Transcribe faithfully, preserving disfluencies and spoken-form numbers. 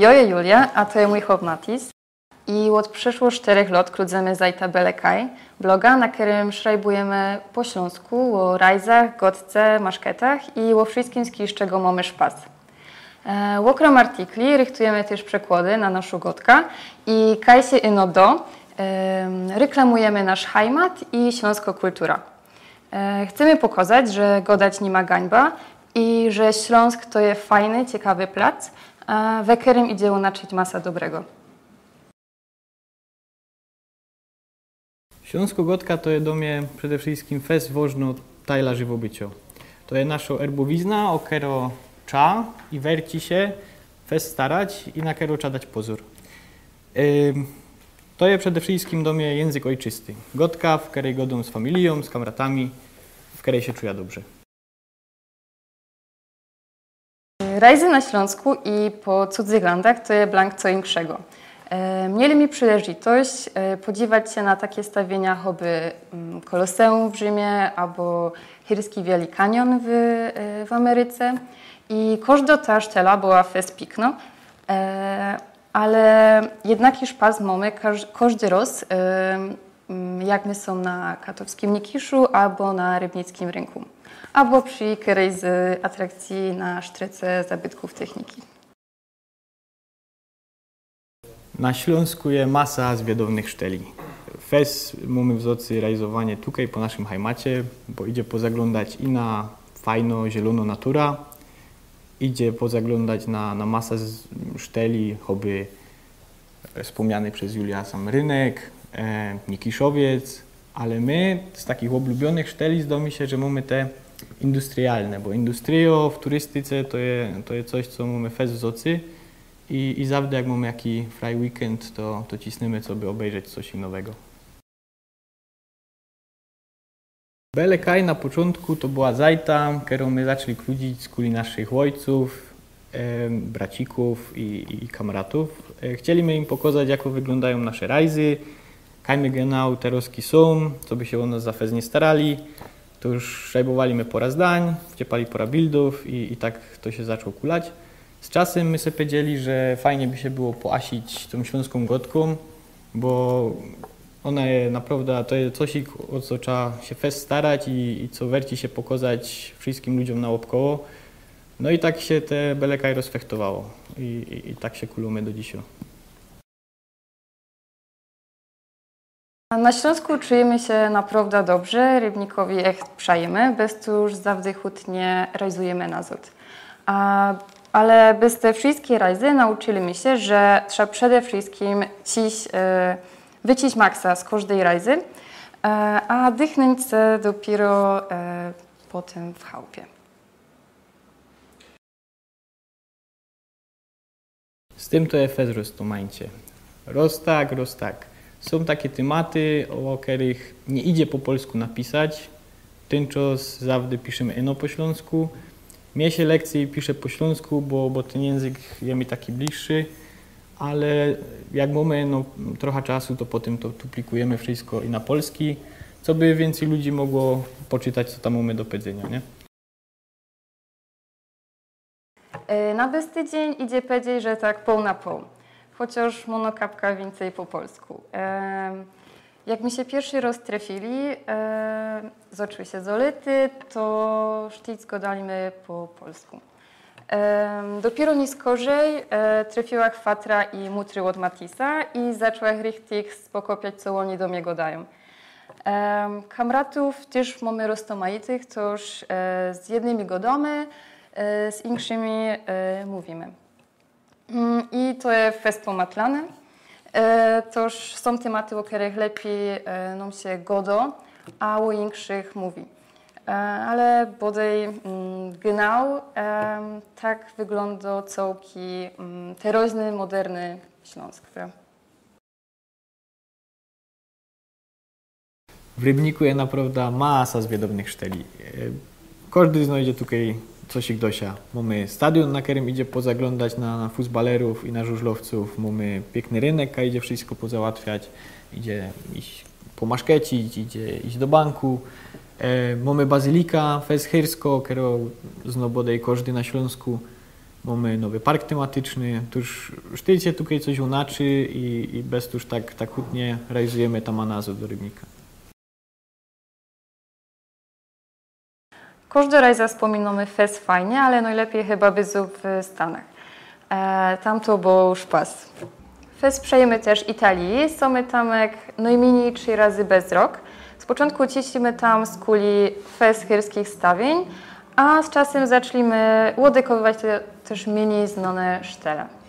Jo je Julia, a to je mōj chop Matis. I ôd przeszło sztyrech lŏt krōdzymy Zajta Belekaj, bloga, na kerym szrajbujymy po ślōnsku ô rajzach, godce, maszketach i ô wszyskim, z kiszczego mōmy szpas. E, ôkrōm artikli rychtujymy tyż przekłŏdy na naszõ godkã i kaj sie ino do, em, ryklamujymy nasz hajmat i ślōnskõ kultura. E, chcymy pokŏzać, że godać ni ma gańba i że Ślōnsk to je fajny, ciekawy plac, e, we kerym idzie unaczyć masa dobrego. Ślōnskŏ godka to je do mie przede wszyskim fest wŏżnŏ tajla żywobiciŏ. To je naszŏ erbowizna, ô kerõ trza i werci sie fest starać i na kerõ trza dać pozōr. Ym, to je przede wszyskim do mie jynzyk ôjczysty. Godka, w kerej godōm z familijōm, z kamratami, w kerej sie czujã dobrze. Rajzy na Ślōnsku i po cudzych landach to je blank co inkszego. E, mieli mi przileżytość, e, podziwać sie na take stawienia choby, mm, Koloseum w Rzimie abo Hyrski Wielki Kanion w, e, w Ameryce. I kożdŏ ta sztela była fest piknŏ, e, ale jednak już pas mōmy każ-, kożdy rŏz, e, mm, jak my sōm na katowskim Nikiszu abo na Rybnickim Rynku, abo przi kerejś z atrakcji na sztrece zabytkōw techniki. Na Ślōnsku je masa zwiadownych szteli. Fest mōmy w zŏcy rajzowanie tukej po naszym hajmacie, bo idzie pozaglōndać i na fajnŏ, zielōnŏ natura, idzie pozaglōndać na, na masa z-, szteli, choby wspōmniany przez Juliã sam rynek, e, Nikiszowiec, ale my z takich ôblubionych szteli zdo mi sie, że mōmy te industrialne, bo industryjŏ w turystyce to je, to je coś, co mōmy fest w zŏcy i, i zawdy jak mōmy jaki fraj weekend, to, to cisnymy, coby ôbejrzeć coś nowego. Belekaj na poczōntku to była zajta, kerõ my zaczli krōdzić skuli naszych ôjcōw, em, bracikōw i, i kamratōw. E, chcieli my im pokŏzać, jako wyglōndajōm nasze rajzy, kaj my genau terŏzki sōm, coby sie ô nas za fest niy starali. To już szrajbowali my pŏra zdań, wciepali pŏra bildōw i, i tak to sie zaczło kulać. Z czasym my se pedzieli, że fajnie by sie było poasić tōm ślōnskōm godkōm, bo ôna je naprŏwdã, to je coś, ô co trza sie fest starać i, i co werci sie pokŏzać wszyskim ludziōm naôbkoło. No i tak sie te Belekaj rozfechtowało i, i, i tak sie kulōmy do dzisiŏ. Na Ślōnsku czujymy sie naprŏwdã dobrze, rybnikowi echt przajymy, bez to już zawdy chutnie rajzujymy nazŏd. A, ale bez te wszyjske rajzy nauczyli my sie, że trza przede wszyjskim ciś, e, wyciś maksa z kożdej rajzy, e, a dychnynć se dopiyro, e, potym w chałpie. Z tym to je fest roztōmańcie. Roztak, roztak. Sōm take tymaty, ô kerych niy idzie po polsku napisać. Tyn czas zawdy piszymy ino po ślōnsku. Mie sie lekcyj pisze po ślōnsku, bo, bo tyn jynzyk je mi taki bliższy. Ale jak mōmy, no, trocha czasu, to potym to tuplikujymy wszyjsko i na polski, coby wiyncyj ludzi mogło poczytać, co tam mōmy do powiedzynio, nie? E, na bez tydziyń idzie pedzieć, że tak pōł na pōł. Chociŏż mōno kapka wiyncyj po polsku. Em, jak my sie piyrszy rŏz trefiyli, e, zoczły sie zŏlyty, to sztyjc godali my po polsku. Em, dopiyro niyskorzej, e, trefiyła chwatra i mutry ôd Matisa i zaczła richtig spokopiać, co ôni do mie godajōm. Em, kamratōw tyż mōmy roztōmajtych, toż, e, z jednymi godōmy, e, z inkszymi, e, mōwimy. Mm, i to je fest pōmatlane. E, toż sōm tymaty, ô kerych lepij, e, nōm sie godo, a ô inkszych mōwi. E, ale bodej, mm, genau, em, tak wyglōndo cołki, mm, teroźny, moderny Ślōnsk. W Rybniku je naprŏwdã masa zwiadownych szteli. E, kożdy znojdzie tukej coś i dosia. Mōmy stadiōn, na kerym idzie pozaglōndać na, na fusbalerōw i na żużlowcōw. Mōmy piykny rynek, a idzie wszyjsko pozałatwiać. Idzie iś pomaszkecić, idzie iś do banku. E, mōmy bazylika fest chyrsko, kerõ zno bodej kożdy na Ślōnsku. Mōmy nowy park tymatyczny, tōż sztylcie tukej coś unaczy i, i bez tōż tak, tak chutnie rajzujymy tam na nazŏd do Rybnika. Kożdy rajza spōminōmy fest fajnie, ale nojlepij chyba byzu w Stanach. E, tam to było już pas. Fest przejymy tyż Italii, sōmy tam jak nojmynij trzi razy bez rok. Z poczōntku ciślimy tam z kuli fest chyrskich stawień, a z czasym zaczlimy ôdykowywać te, tyż mynij znōne sztele.